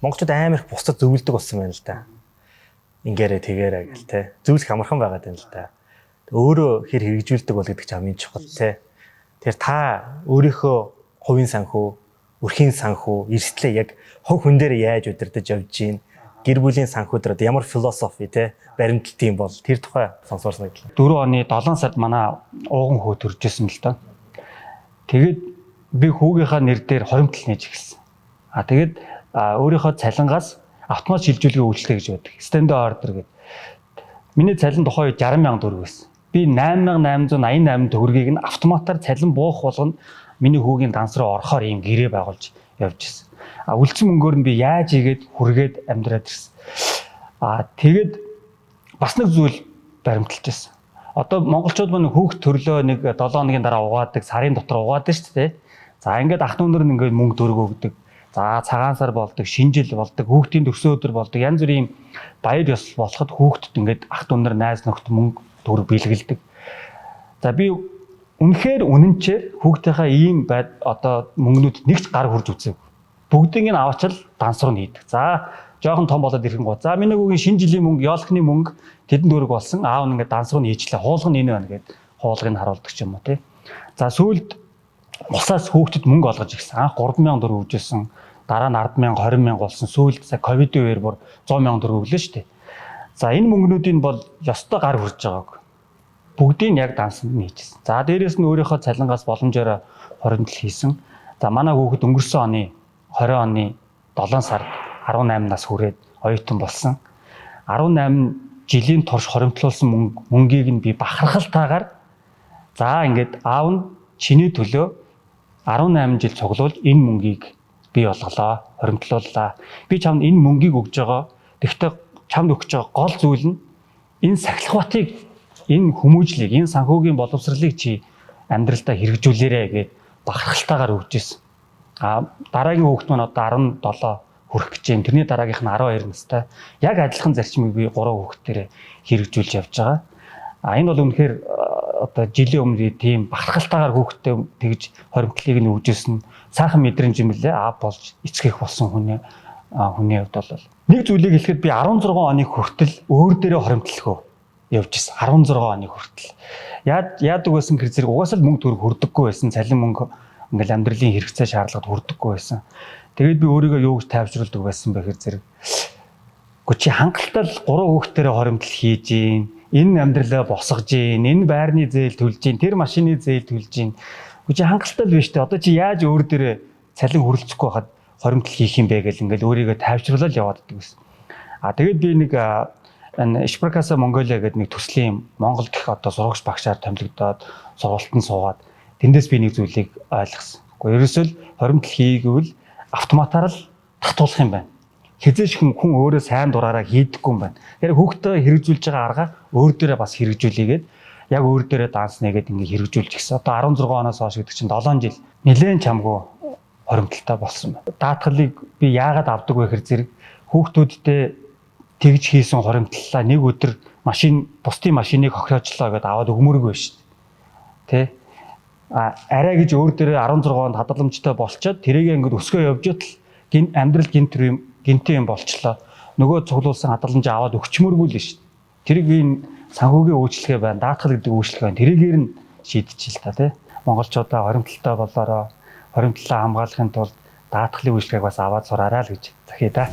Монголчууд амар их бусдад зөвлөдөг болсон байна л да. Ингээрэ тэгээрэ гэл те. Зөвлөх амархан байгаад байна л да. Өөрөө хэр хэрэгжүүлдэг бол гэдэг чинь хамгийн чухал те. Тэгэхээр та өөрийнхөө хувийн санхүү, өрхийн санхүү, эрсдлээ яг хувь хүн дээр яаж удирдах явж гин, гэр бүлийн санхүү дээр одоо ямар философи те баримталт юм бол тэр тухай сонсоор санагдлаа. 4 оны 7 сард манай ууган хүү төржсэн л доо. Тэгээд би хүүгийнхаа нэр дээр хоримтл нээж эхэлсэн. А тэгээд өөрийнхөө цалингаас автомат шилжүүлгийн үйлчлэг гэж байдаг. Stand order гэдэг. Миний цалин тухайн үед 60 сая төгрөг байсан. Би 8888 төгрөгийг нь автоматар цалин буух болгоно миний хүүгийн данс руу орохоор ийм гэрээ байгуулж явж ирсэн. А үлдсэн мөнгөөр нь би яаж ийгээд хүргээд амьдраад ирсэн. А тэгээд бас нэг зүйл баримталж ирсэн. Одоо монголчууд маань хүүхд төрлөө нэг 7 хоногийн дараа угаадаг, сарын дотор угаадаг шүү дээ. За ингээд ах дүү нар нь ингээд мөнгө төгрөг өгдөг. За цагаан сар болдог, шинэ жил болдог, хүүхдийн төрсөн өдөр болдог. Янз бүрийн баяр ёслол болоход хүүхдэд ингээд ах дүү нар, найз нөхдөд мөнгө төгрөг бэлгэлдэг. За би үнэхээр үнэнчээр хүүхдийнхаа ийм байд одоо мөнгнүүд нэг ч гар хурж үзээгүй. Бүгдийг нь аваачал данс руу нийдэг. За жоохон том болоод ирэхэн гоо. За миний хүүгийн шинэ жилийн мөнгө, ёлкны мөнгө тэдэн төгрөг болсон. Аав нь ингээд данс руу нийчлээ. Хуулга нь энэ байна гэд хуулгыг харуулдаг ч юм уу тий. За сүүлд улсаас хүүхдэд мөнгө олгож ирсэн. Анх 3000 төгрөг өгжсэн. Дараа нь 100000, 20000 болсон. Сүүлд сая ковидын үеэр бүр 100 000 төгрөг өглөө шүү дээ. За энэ мөнгнүүдийн бол ёстой гар хурж байгааг. Бүгдийг яг дансанд нийжсэн. За дээрэс нь өөрийнхөө цалингаас боломжоор хоримтл хийсэн. За манай хүүхэд өнгөрсөн оны 20 оны 7 сард 18 нас хүрээд оюутан болсон. 18 жилийн турш хоримтлуулсан мөнгийг нь би бахархалтайгаар за ингээд аав нь чиний төлөө 18 жил цуглуул энэ мөнгийг би олголоо, хоримтлууллаа. Би чамд энэ мөнгийг өгж байгаа. Тэгэхдээ чамд өгч байгаа гол зүйл нь энэ сахилах батыг, энэ хүмүүжлийг, энэ санхүүгийн боловсролыг чи амьдралдаа хэрэгжүүлээрэ гэд бахархалтайгаар өгж ирсэн. А дараагийн хүүхэд маань одоо 17 хүрэх гэж байна. Тэрний дараагийнх нь 12 настай. Яг адилхан зарчмыг би 3 хүүхдээрээ хэрэгжүүлж явж байгаа. А энэ бол үнэхээр одоо жилийн өмнө тийм бахархалтайгаар хүүхдтэй тэгж хоримтлыг нь өгжсэн сайхан мэдрэмж юм лээ. Аав болж эцэг их болсон хүний хувьд бол нэг зүйлийг хэлэхэд би 16 оны хүртэл өөр дээрээ хоримтлохоо явж ирсэн. 16 оны хүртэл. Яадаг байсан гэр зэрэг угаасаа л мөнгө төгрөг хүрдэггүй байсан. Цалин мөнгө ингээл амьдралын хэрэгцээ шаардлагад хүрдэггүй байсан. Тэгээд би өөрийгөө юу гэж тайвшруулдаг байсан бэ гэр зэрэг. Гэхдээ чи хангалттай л 3 хүүхдээрээ хоримтл хийж гин, энэ амьдралаа босгож гин, энэ байрны зээл төлж гин, тэр машины зээл төлж гин. Гэхдээ чи хангалттай л биш үү? Одоо чи яаж өөр дээрээ цалин хүрэлцэхгүй байхад хоримтл хийх юм бэ гэл ингээл өөрийгөө тайвшруулаад яваад байдаг гэсэн. А тэгээд би нэг энэ Шпаркаса Монголиа гэдэг нэг төслийн Монгол дэх одоо сурагч багшаар томилогдоод сургалтанд суугаад тэндээс би нэг зүйлийг ойлгосон. Гэхдээ ерөөсөө л хоримтл хийгээвэл автоматар л татуулах юм байна. Хизээш хүн өөрөө сайн дураараа хийдэггүй юм байна. Тэгэхээр хүүхдээ хэрэгжүүлж байгаа арга өөр дээрээ бас хэрэгжүүлээгээд яг өөр дээрээ данс нэгээд ингээ хэрэгжүүлж гисэн. Одоо 16 оноос хойш гэдэг чинь 7 жил нэлээд чамгүй хоримтлалтай болсон байна. Даатгалыг би яагаад авдаг вэ гэхэр зэрэг хүүхдүүдтэй тэгж хийсэн хоримтлалаа нэг өдөр машин бусдын машиныг хохироочлоо гэдээ аваад өгмөргүй байна шүү дээ. Тэ? А арай гэж өөр дээрээ 16 онд хадгаламжтай болчоод тэрийг ингээд өсгөө явж идэл амьдрал гинт юм гинтэн юм болчлоо. Нөгөө цуглуулсан хадгаламж аваад өгчмөргүй л шүү дээ. Тэрийг энэ санхүүгийн үйлчлэгээ байна, даатгал гэдэг үйлчлэгээ байна. Тэрийгээр нь шийдчихэл та тий. Монголчуудаа хоримтлалтай болоороо, хоримтлалаа хамгаалахын тулд даатгалын үйлчлэгийг бас аваад сураарай л гэж захия та.